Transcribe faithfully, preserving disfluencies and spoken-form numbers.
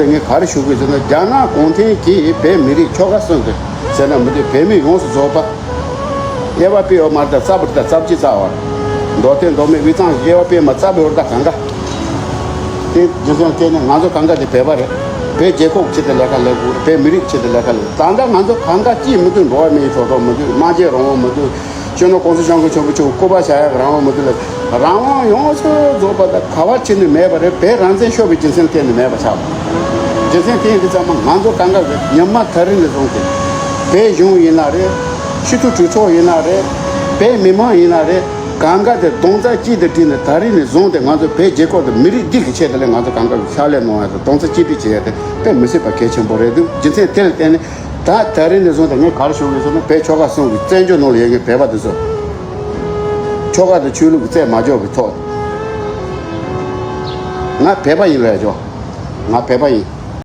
ངས་ག་རེ་ཞུ་དགོས་ཟེར་ན། རྒྱ་ནག་གུང་ཁྲན་གྱིས་བོད་མི་རིགས་ཆོལ་ཁ་གསུམ་དུ་ཟེར་ན་མི་འདུག་བོད་མི་ཡོངས་སུ་རྫོགས་པ། དབྱེ་བ་སྤེལ་བ་མ་རེད། ད་རྩ་བར་ད་རྩ་བརྒྱུད་རྩ་བར། མདོ་སྟོད་མདོ་སྨད་དབུས་གཙང་དབྱེ་བ་སྤེལ་མ་རྩ་བར་ད་གང་ག་དེ་རྒྱུ་མཚན་བལྟས་ནས་ང་ཚོ་གང་ག་དེ་བོད་པ་རེད། བོད་རྒྱལ་ཁབ་ཆེད་དུ་ལས་ཀ་ལས་དགོས་རེད། བོད་མི་རིགས་ཆེད་དུ་ལས་ཀ་ལས། ད་ལྟ་ང་ཚོ་གང་ག་ཅིས་མི་འདུག་འགྲོ་བ་མིའི་ཐོབ་ཐང་མི་འདུག་སྨྲ་བརྗོད་རང་དབང་མི་འདུག་སྤྱི་ནོར་༸གོང་ས་༸སྐྱབས་མགོན་ཆེན་པོ་མཆོག་སྐུ་པར་བཞག་ཡག་རང་དབང་མི་འདུག་ལ། རང་དབང་ཡོངས་སུ་རྫོགས་པ་དང་ག་བ་ཕྱིན་ནས་མེད་པ་རེད། བོད་རང་བཙན་ཤོར་བའི་རྒྱུ་མཚན་གཏན་ནས་མེད་པ་ཆགས། རྒྱུ་མཚན་དེ་ཡིན་དུས་ཙམ་པ་ང་ཚོ་གང་ག་གིས་ཉི་མ་ད་རིང་ནས་བཟུང་སྟེ། བོད་གཞུང་ཡིན་ན་རེད། སྤྱི་འཐུས་གྲོས་ཚོགས་ཡིན་ན་རེད། བོད་མི་མང་ཡིན་ན་རེད། གང་ག་དེ་རྡོག་རྩ་གཅིག་ཏུ་བསྒྲིལ་ནས་ད་རིང་ནས་བཟུང་སྟེ་ང་ཚོ་བོད་རྒྱལ་ཁབ་དང་མི་རིགས་འདི་གི་ཆེད་དུ་ལས་ང་ཚོ་གང་ག་གིས་ཕྱག་ལས་གནང་ཡ་དང་རྡོག་རྩ་གཅིག་སྒྲིལ་བྱེད་ཡ་དེ་དཔེ་མི་སྲིད་པ་གལ་ཆེན་པོ་རེད་འདུག་རྒྱུ་མཚན་དེ་ལ་བརྟེན་ནས། ད་ད་རིང་ནས་བཟུང་སྟེ་ངས་ག་རེ་ཞུ་གི་ཡོད་ཟེར་ན། བོད་ཆོལ་ཁ་གསུམ་གྱི་བཙན་བྱོལ་ནང་ལ་ཡོད་མཁན་བོད་པ་དེ་ཚོ་ཆོལ་ཁ་དང་ཆོས་ལུགས་ཀྱི་རྩོད་མ་འཇོག་པའི་ཐོག་ང་བོད་པ་ཡིན་ལབ་ཡ་ཅོ། ང་བོད་པ་ཡིན།